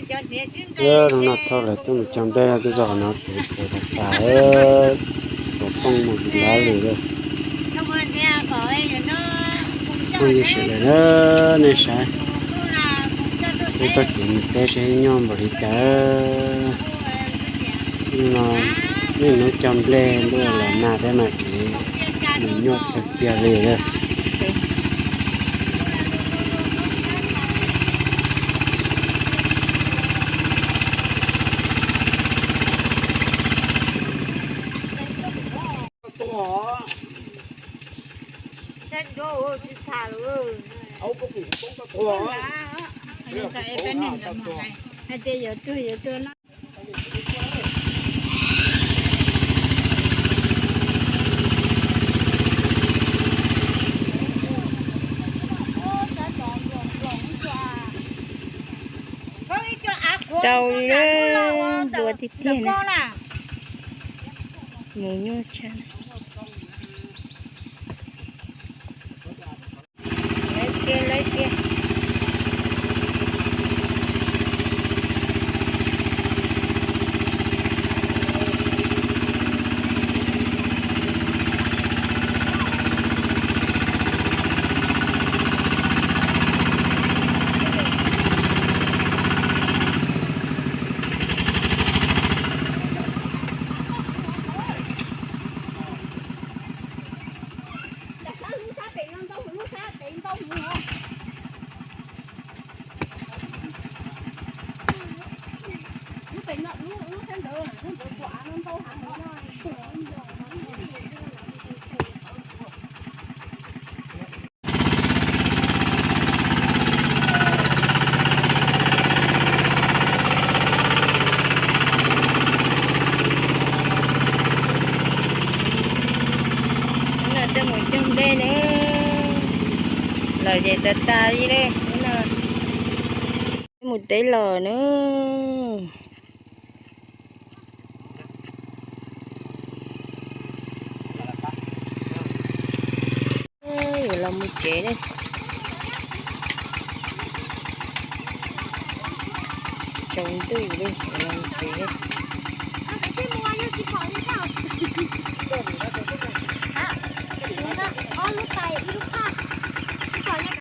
Zoo no thauj lawv tuaj mus cog nplej no tuaj zog no kev puas tas tas, puas poob mus lav li lawm. Phooj ywg sawv daws na, nej saib peb txoj kev mus teb saib nyuaj npaum li cas. No nej hnub cog nplej ntuj los nag thiab mas kev mus nyuaj kawg kiag li lawm. Tau li, nplua tiag tiag na. Mus nyuaj tshaj. Lawv tiag, lawv tiag. Hnub no coj mus cog nplej na, los ces tas tas li lawm hnub no. Mus teb los na. Yuav los mus tsev na. Tsaus ntuj li, yuav los mus tsev na.